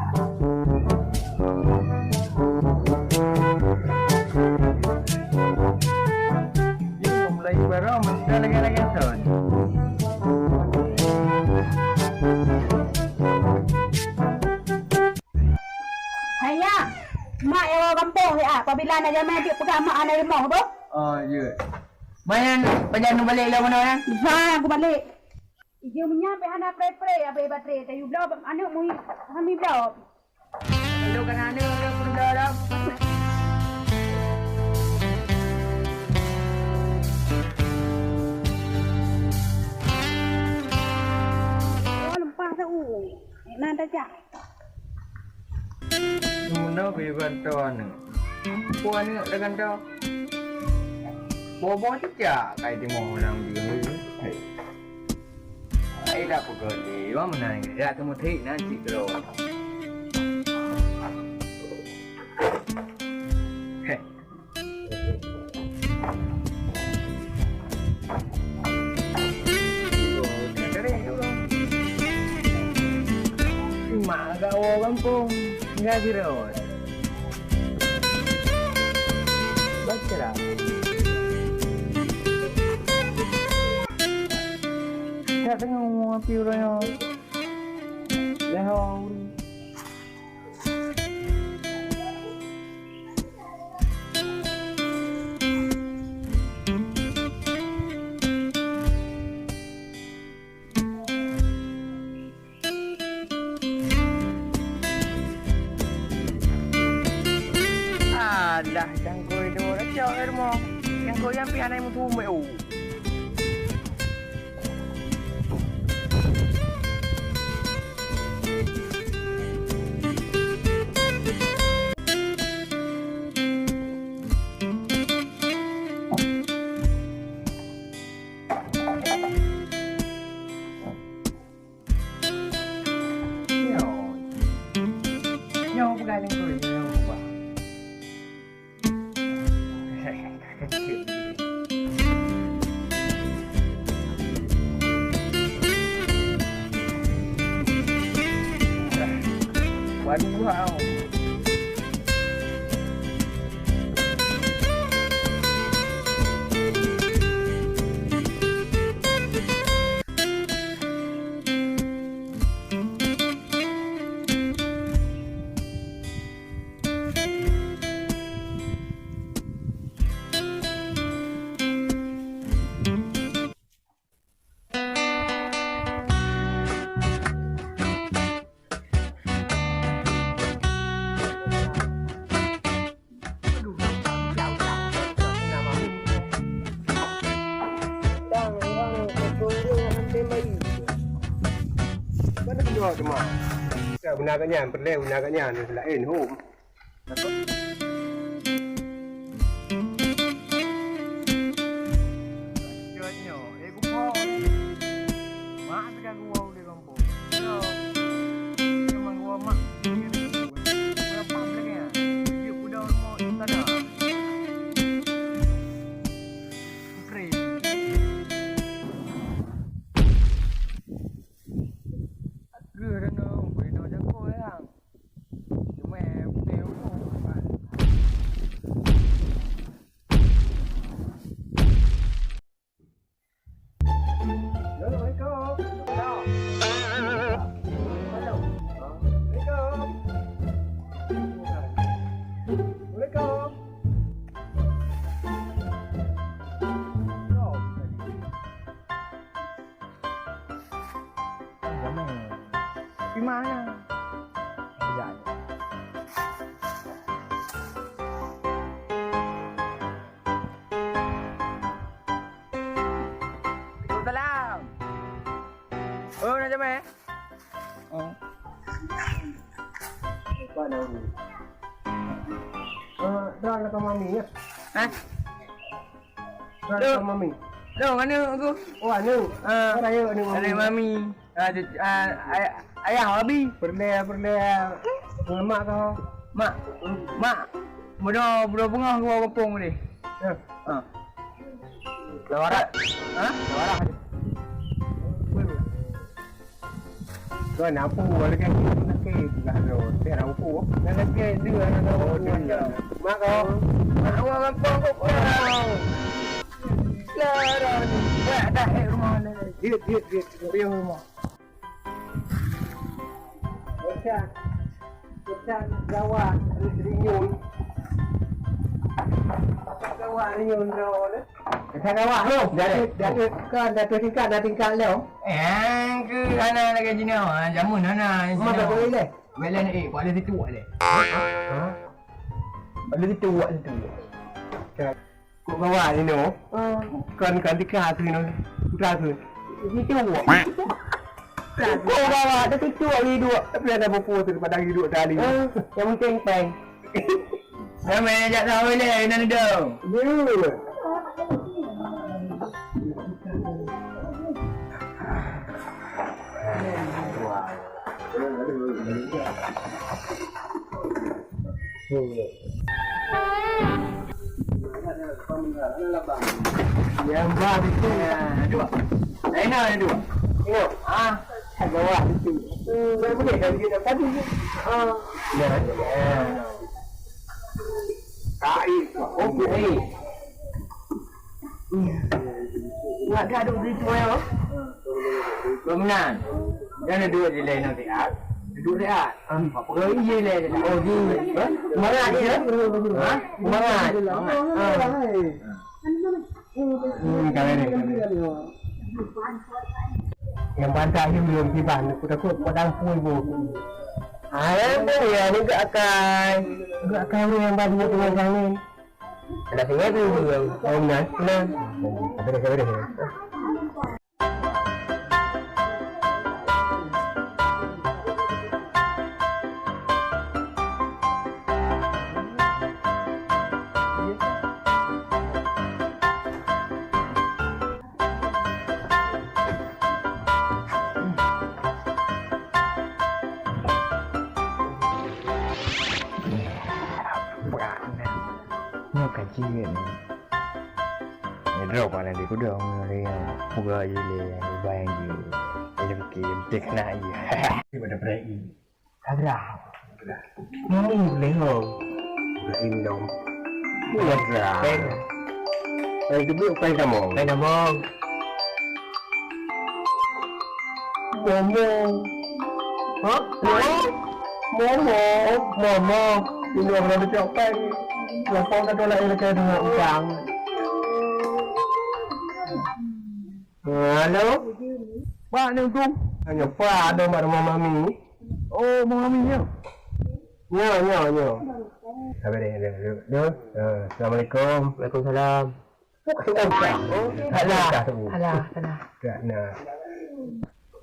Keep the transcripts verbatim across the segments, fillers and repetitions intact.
Dia mulai baru mesti lagi-lagi tahun. Hai, ya. Mak nyang woe gampông, ya. Apabila na jamé jeuet peugah mak hana rumoh, boh. Oh, ya. Mayan, pajan nu balik lah mana, ya? Ha, aku balik. Ije meunyan pih hana pre-pre, abéh baterai. Tayue bloe aneuk mui, hana bloe. Lalu kan aneuk, lalu pun bloe dah. Oh, leumpah tu. Nan tajak. Meunoe beubantu aneuk. Peue aneuk tagantoe? Boh-boh cicak kai timoh lam bieu. Hai. Hai dah peugöt lé, wah meunan, dak teumeuthik nan cit keudroe. Heh. Mak agak woe gampông, tinggai sidroe. Baca lah. Tak tengok api orang yang lehong. Alah, cangkôi dua dah cok dah rumoh. Cangkôi yang pian ai mutu meu. Nyoe. Nyoe peugah lengkoi, nyoe peugah. Waduh, wow. Mana keudroe teuma? Ka beuna gobnyan, peureulèe beuna gobnyan, laén hom. Di mana? Tidak ada. Waalaikumsalam. Oh, nak jamé? Oh. Apa nama? Eh, dah nak mami ya? Hah? Dah nak mami. Loh, aneuk aku. Oh, aneuk. Ah, oh, aneuk, aneuk mami. Aneuk mami. Ah, ayah, ayah Abi. Peureulèe, peureulèe. Mak kau. Mak. Mak. Bunoe, bunoe beungoh keu gampông ni. Ya. Ha. Lawara. Ha? Lawara. Kau nak apa? Mak kau. Mak kau gampang kau. Lah dah ni. Buat dah eh rumah ni. Dia dia dia dia rumah. Pesan, pesan gawat rinyun. Gawat rinyun dah. Pesan gawat tu. Dah ada, dah ada. Kan dah ada tingkat, dah tingkat lom. Eh, ke hana lagi jinoe. Ah, jamun hana. Masa boleh leh? Boleh ni, eh, boleh situ boleh. Ha? Boleh situ buat situ. Kok gawat ni noh? Ah. Kon, kon tika tu noh. Putra tu. Situ. Kok gawat tu situ hari dua. Tapi ada buku tu pada hari dua tadi. Ah, yang penting peng. Ramai jak tahu ni, nak duduk. Ya. Yang bah itu. Ya, dua. Lain dah dua. Tengok. Ah, kat bawah itu. Boleh, boleh dah dia dah tadi. Ah. Ya, ya. Kain. Oh, kain. Nak ka duek situ ya. Pemenang. Jangan duduk di lain siat. Duduk siat. Apa kau iya le? Oh, di. Semangat ya. Ha? Semangat. Semangat. Ha. Hmm, kami ni. Yang bantai ni belum tiba. Aku takut padang pun bu. Ah, ya, ni gak akai. Gak akai ni yang baru tu yang ni. Ada singa tu, oh, nah, nah. Ada, ada, ada. Nyoe ka jeuet ni. Nyoe droe ka na di kudong nyoe lé nyoe. Peugah jih lé, bayang jih. Ilée pike, ilée pike keunak jih. Daripada preh i. Sagra. Nyoe lé nyoe. Udah indong. Sagra. Pen. Pen tu bukan kamu. Pen kamu. Momo. Ha? Momo. Momo. Momo. Ini orang ada cakap. Lapor kata nak ilaka dengan utang. Halo. Pak ni tu. Hanya Pak ada mak rumah mami. Oh, rumah mami ya. Ya, ya, ya. Sabar deh, deh, deh, deh. Eh, Assalamualaikum. Waalaikumsalam. Alah, alah, alah. Tak nak.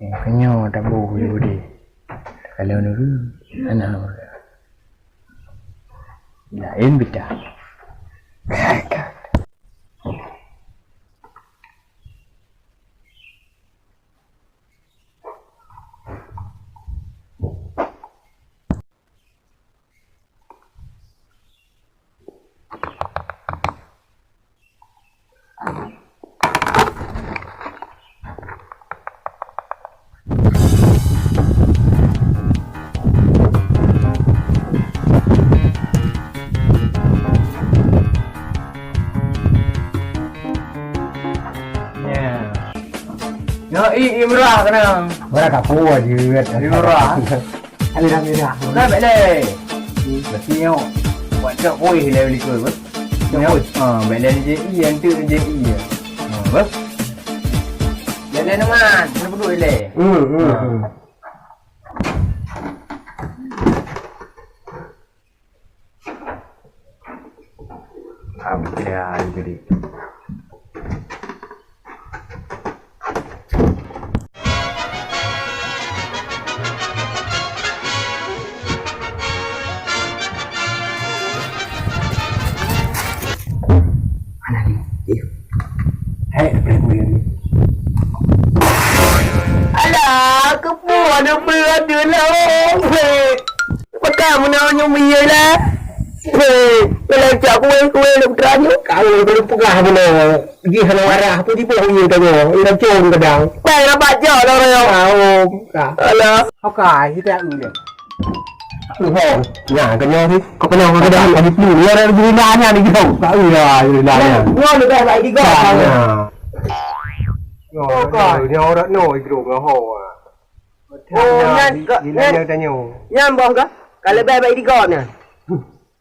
Eh, kenyo tak boleh deh. Kalau nurun, anak orang. Lain beda. Ya. Yo, i, i murah kena. Murah kapur aja. I murah. Alhamdulillah. Bukan bek leh. Berarti nyo. Buat cok kuih leh beli kuih, bos. Nyo. Ha, bek leh ni je i, yang tu ni je i. Ha, bos. Bek leh ni man, kena puduk leh. Hmm, hmm, Ha. hmm. Alhamdulillah, jadi. Mana ni? Eh. Hai, apa yang boleh ni? Alah, kepala ada berat dia lah. Hei. Pakon meunan nyoe miyueb lah. Hei, kalau cak kueh-kueh lé putra nyoe. Kau belum peugah bunoe. Jih hana warah, apa tiba huye tanyoe. Ira com kadang. Pai rapat jok dah raya. Kau ka. Alah. Kau ka, kita udah. Ho, nya, kau nyoe sih. Kau kenal kau dah. Kau ni dulu, ya, dah dulu dah nya ni kau. Tak iya, dah nya. Nyoe leubeh baik digop. Dah nya. Nyoe, nyoe, nyoe orang nyoe igro ngon ho. Oh, nyan, nyan, nyan, nyan boh ka? Ka leubeh baik digop nyan.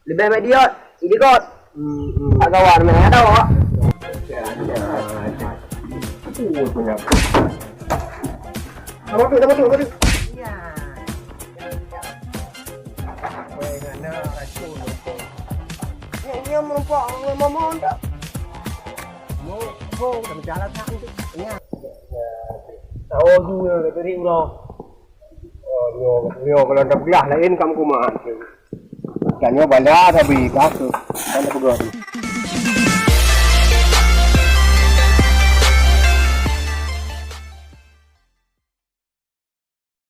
Leubeh baik diot, idigot. Hmm, hmm. Agawan meh ada awak. Apa tu, apa tu, apa tu? Ya. Weh, ngana racun. Yang, yang merumpok, ngomong dah. Mau, mau, kami jalan tak tu. Ya. Tahu juga, dari ulah. Oh, nyoe, nyoe kalau dah belah lain kamu kumaha. Dan nyoe bala tapi bagus. Kan dah peugah tu.